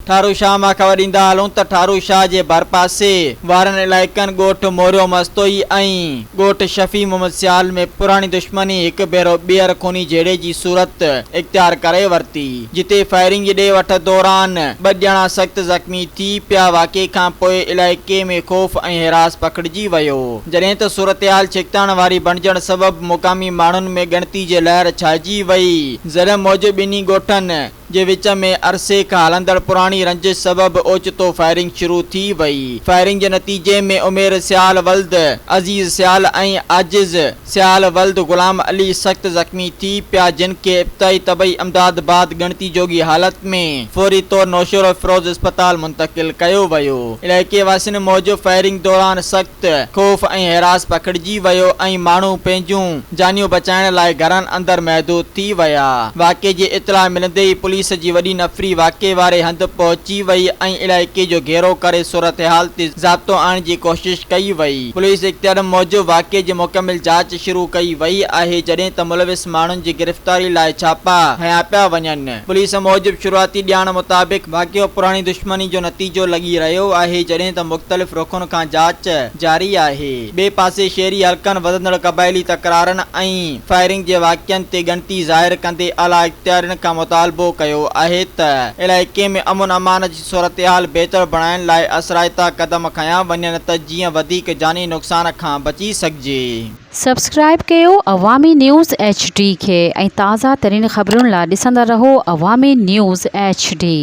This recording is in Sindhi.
ٺارو شاهه مان خبر ڏيندا هلون ته ٺارو شاهه جي ڀرپاسي وارن علائقن ڳوٺ موريو مستوئي ۽ ڳوٺ شفيع محمد سيال ۾ پراڻي دشمني هڪ ڀيرو ٻيهر خوني جهيڙي جي صورت اختيار ڪري ورتي جتي فائرنگ جي ڏي وٺ دوران ٻه ڄڻا سخت زخمي ٿي پيا واقعي کانپوء علائقي ۾ خوف ۽ هراس پکڙجي ويو جڏهن ته صورتحال ڇڪتاڻ واري بڻجڻ سبب مقامي ماڻهن ۾ ڳڻتي جي لهر ڇائجي وئي ذريعن موجب ٻنهي ڳوٺن جي وچ ۾ عرصي کان هلندڙ پراڻي رنجش سبب اوچتو فائرنگ شروع ٿي وئي. فائرنگ جي نتيجي ۾ عمير سيال ولد عزيز سيال ۽ عاجز سيال ولد غلام علي سخت زخمي ٿي پيا جن کي ابتدائي طبعي امداد بعد ڳڻتي جوڳي حالت ۾ فوري طور نوشهروفيروز اسپتال منتقل ڪيو ويو. علائقي واسين موجب فائرنگ دوران سخت خوف ۽ هراس پکڙجي ويو ۽ ماڻهو پنهنجون جانيون بچائڻ لاء گهرن اندر محدود ٿي ويا. واقعي جي اطلاع ملندي ئي پوليس جي وڏي نفري واقعي واري هنڌ پهچي وئي ۽ علائقي جو گهيرو ڪري صورتحال تي ضابطو آڻڻ جي ڪوشش ڪئي وئي. پوليس اختيارين موجب واقعي جي مڪمل جاچ شروع ڪئي وئي آهي جڏهن ته ملوث ماڻهن جي گرفتاري لاء ڇاپا هنيا پيا وڃن. پوليس موجب شروعاتي ڄاڻ مطابق واقعو پراڻي دشمني جو نتيجو لڳي رهيو آهي جڏهن ته مختلف رخن کان جاچ جاري آهي. ٻئي پاسي شهري حلقن وڌندڙ قبائلي تڪرارن ۽ فائرنگ جي واقعن تي ڳڻتي ظاهر ڪندي اعليٰ اختيارين کان مطالبو ڪيو آهي ته علائقي ۾ امن امان جي صورتحال بهتر بڻائڻ لاء اثرائتا قدم کنيا وڃن ته جيئن وڌيڪ جاني نقصان کان بچي سگهجي. سبسڪرائيب ڪيو عوامي نيوز ايڇ ڊي کي ۽ تازه ترين خبرن لا ڏسندا رهو عوامي نيوز ايڇ ڊي.